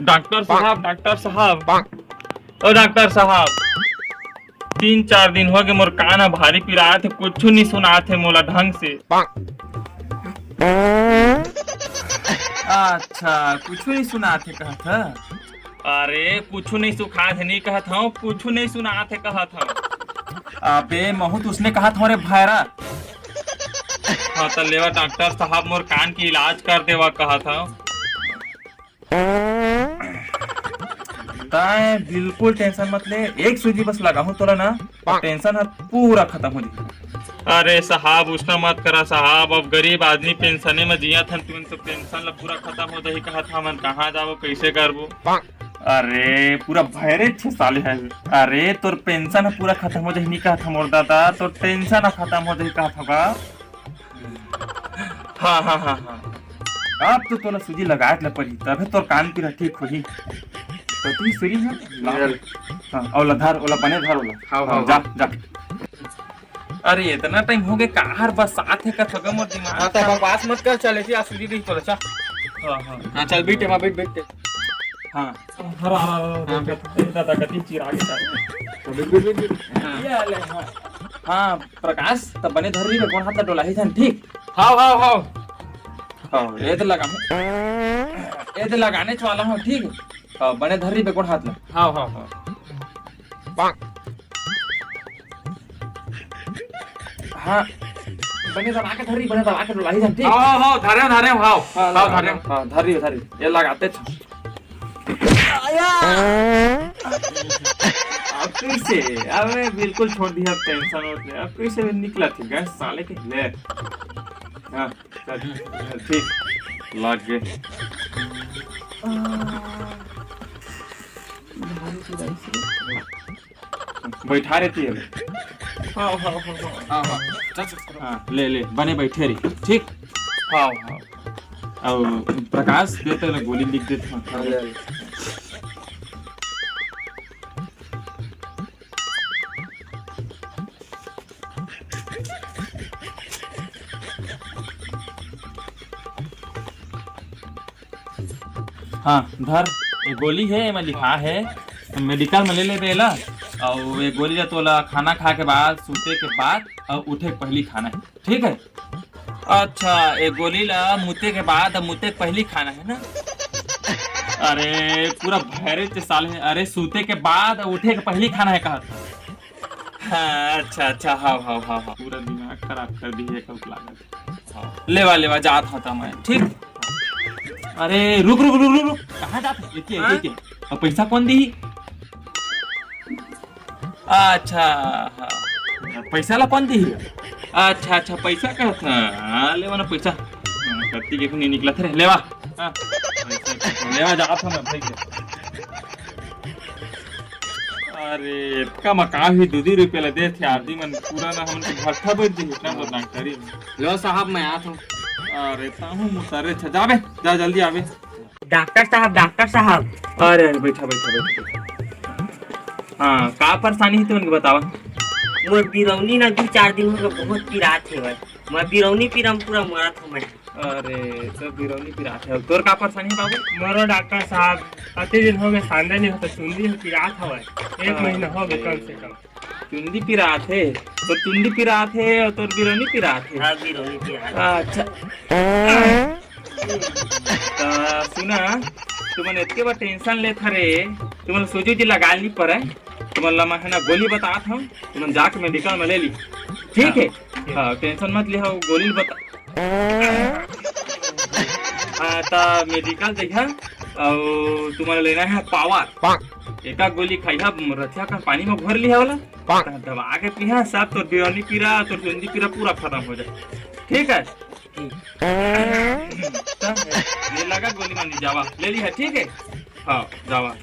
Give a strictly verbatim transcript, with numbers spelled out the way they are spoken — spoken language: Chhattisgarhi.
डॉक्टर साहब, डॉक्टर साहब, ओ डॉक्टर साहब, तीन चार दिन होगे, मोर कान ह भारी पिरात हे, कुछु नइ सुनात हे मोला ढंग से। अच्छा, कुछु नइ सुनात हे कहत ह? अरे, कुछु नइ सुखात हे नइ कहत हंव, कुछु नइ सुनात हे कहत हंव। अबे, महूं तो उसने कहत हंव रे भैरा। हां, त लेवा डॉक्टर साहब, मोर कान के इलाज कर देवा कहत हंव। तैं बिल्कुल टेंशन मत ले, एक सूजी बस लगाहूं तोला ना, टेंशन ह पूरा खतम हो जाही। अरे साहब, उसना मत करा साहब, अब गरीब आदमी पेंशने म जियत हन, तुमन तो पेंशन ल पूरा खतम हो जाही कहत हमन, कहां जाबो, कइसे करबो? अरे पूरा भैरे छे साले हे। अरे तोर पेंशन ह पूरा खतम हो जाही नइ कहत हंव मोर दादा, तोर टेंशन ह खतम हो जाही कहत हंव गा। हां, हां, हां, हां। अब तो तोला सूजी लगाए ल परही, तभे तोर कान पीरा ठीक होही। तो तू सूजी ह, ला। चल। हां, ओला धर, ओला बने धर, ओला। हां, हां, हां, जा, हां। जा। अरे, इतना टाइम होगे, काहर बस आत हे कथो गा मोर दिमाग। हां, त बकवास मत कर, चल, एती आ सूजी दिही तोला, चल। हां, हां। हां, चल, बैठ, एमा बैठ, बैठ। हां। हरा, हरा, हरा, हां, बैठ। ए, दादा, कति चिर आगे, दादा। बैठ, बैठ, बैठ, बैठ। हां। ये ले, हां। हां, प्रकाश, त बने धर ली रे, गोड़ हाथ ला डोलाही झन, ठीक? हाव, हाव, हाव। हाव, ए दे लगा। ए दे लगानेच वाला हंव, ठीक? हाव, बने धर ली बे गोड़ हाथ ला। हाव, हाव, हाव। हां, बने दबा के धर ली, बने दबा के डोलाही झन, ठीक? हाव, हाव, हाव, धरे हंव, धरे हंव, हाव। हाव, हाव, धरे हंव, धरे हंव। हाव, धर ली, धर ली। ए लगातेच हंव। अब कइसे? अबे बिल्कुल छोड़ दिहा, अब टेंशन होत हे। अब कइसे निकलत हे गैस साले के? ले। हां, चल, ठीक। लग गे। बइठा रे तें। हां, हां, हां, हां। हां, हां। चल, चल, चल। हां, ले, ले, बने बइठे रही, ठीक? हां, हां। अउ प्रकाश, दे तेला गोली लिख देत हंव। हां, ले, ले। हां, धर, ए गोली हे, एमा लिखा हे, मेडिकल म ले लेबे एला, अउ ए गोली ला तोला खाना खाए के बाद, सूते के बाद, अउ उठे के पहिली खाना हे, ठीक हे? अच्छा, ए गोली ला मुते के बाद, मुते के पहिली खाना हे ना? अरे, पूरा भैरे चे साले हे। अरे, सूते के बाद, उठे के पहिली खाना हे कहत। हां, अच्छा, अच्छा, हाव, हाव, हाव, हाव। पूरा दिमाग खराब कर दिही एक लागत। हाव। लेवा, लेवा, जात हंव त मैं, ठीक? अरे, रुक, रुक, रुक, रुक, रुक। कहां जात हस? एती, एती, हां? एती। अब पइसा कोन दिही? अच्छा, हां। पइसा ला कोन दिही? अच्छा, अच्छा, पइसा कहत हस। हां, लेवा ना पइसा। हां, कत्ती के नइ निकलत रे, लेवा। हां, पइसा, लेवा, जात हंव मैं भाई। अरे, एतका म का होही, दू दू रुपया ला देथे आदमी मन, पूरा ना हमन के भट्ठा बच जही, इतना बदनाम करी। लो साहब, मैं आत हंव। अरे, ताहू मुसरे छ, जाबे, जा जल्दी आबे। डॉक्टर साहब, डॉक्टर साहब। अरे, अरे, बइठा, बइठा, बइठा। हां, का परेशानी हे तुमन के बतावा? मोर बिरौनी ना दू चार दिन होगे बहुत पिरात हेवय। मैं बिरौनी पीरा म पूरा मरत हंव मैं। अरे, तोर बिरौनी पिरात हे। तोर का परेशानी हे बाबू? मोरो डॉक्टर साहब, अति दिन होगे सांदा नइ होत, चुंदी ह पिरात हवय। एक हां, महीना होगे ए, कम से कम। चुंदी पिरात हे, तोर चुंदी पिरात हे अउ तोर बिरौनी पिरात हे। हां, बिरौनी पिरात हे। अच्छा। त सुना, तुमन एतके बर टेंशन लेत हरे, तुमन सूजी उजी लगाए ल नइ परय, तुमन ला मैं ह ना गोली बतात हंव, तुमन जाके मेडिकल म ले ली, ठीक हे? हां, टेंशन मत लिहा, गोली बता। हां, त मेडिकल जइहा अउ तुमन लेना हे पावर। एका गोली खाइहा, रथिया कन पानी म घोर लिहा ओला। त दबा के पीहा, सब तोर बिरौनी पीरा, तोर चुंदी पीरा पूरा खतम हो जाही। ठीक हे? त ये लगा गोली मानी, जावा, ले लिहा, ठीक हे? हां, जावा।